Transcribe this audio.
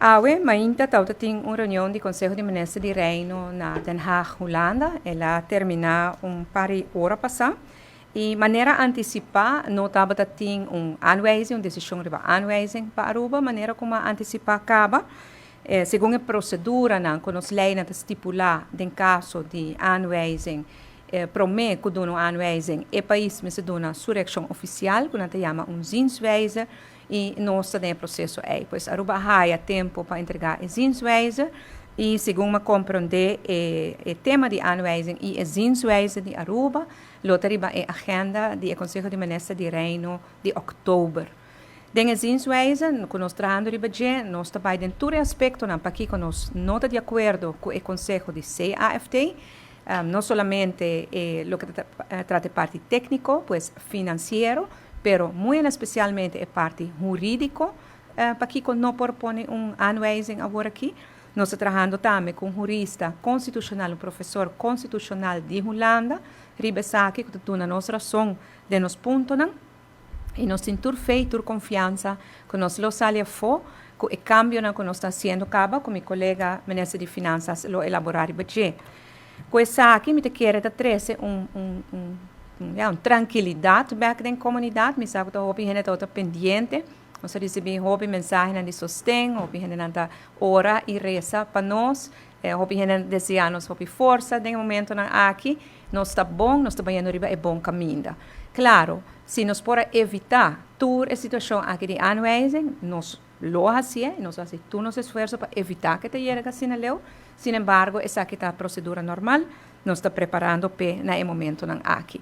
Awe mainta tabatin un reunion di Konseho di Minister di Reino na Den Haag, Hulanda. El a terminá un par di ora pasá. I manera antisipá, no tabatin un aanwijzing, un desishon riba aanwijzing pa Aruba, manera kon a antisipá kaba. Segun e proseduranan ku nos leinan ta stipulá den kaso di aanwijzing, promé ku duna un aanwijzing, e pais mester duna su reakshon ofisial, ku nan ta yama un zienswijze, i nos ta den e proseso ei. Pues Aruba a haya tempu pa entregá e zienswijze i segun mi a komprondé e tema di aanwijzing i e zienswijze di Aruba lo ta riba e agenda di e Konseho di Minister di Reino di òktober. Den e zienswijze ku nos trahando riba dje, nos ta bai den tur e aspektonan pakiko nos no ta di akuerdo ku e konseho di CAFT, no solamente e loke ta trata e parti tékniko, pues finansiero, pero muy en espesialmente e parti hurídiko, pakiko no por pone un aanwijzing awor aki. Nos ta trahando tambe ku un hurista konstitushonal, un profesor konstitushonal di Hulanda, riba esaki ku ta duna nos rason den nos puntonan. I nos tin tur fe i tur konfiansa ku nos lo sali afó ku e kambionan ku nos ta hasiendo kaba ku mi kolega minister di Finansas lo elaborá riba dje. Ku esaki mi ta kere ta trese un un un ya un trankilidat bèk den komunidat. Mi sa ku ta hopi hende tabata pendiente. Nos a risibí hopi mensahenan di sosten, hopi hendenan ta ora i resa pa nos, hopi hende deseá nos hopi forsa den e momentonan aki. Nos ta bon, nos ta bayendo riba e bon kaminda. Klaro, si nos por a evitá tur e situashon aki di aanwijzing, nos lo hasié, nos lo hasi tur nos esfuerso pa evitá ku e ta yega asina leu. Sin embargo, esaki ta prosedura normal, nos ta preparando p'e na e momentonan aki.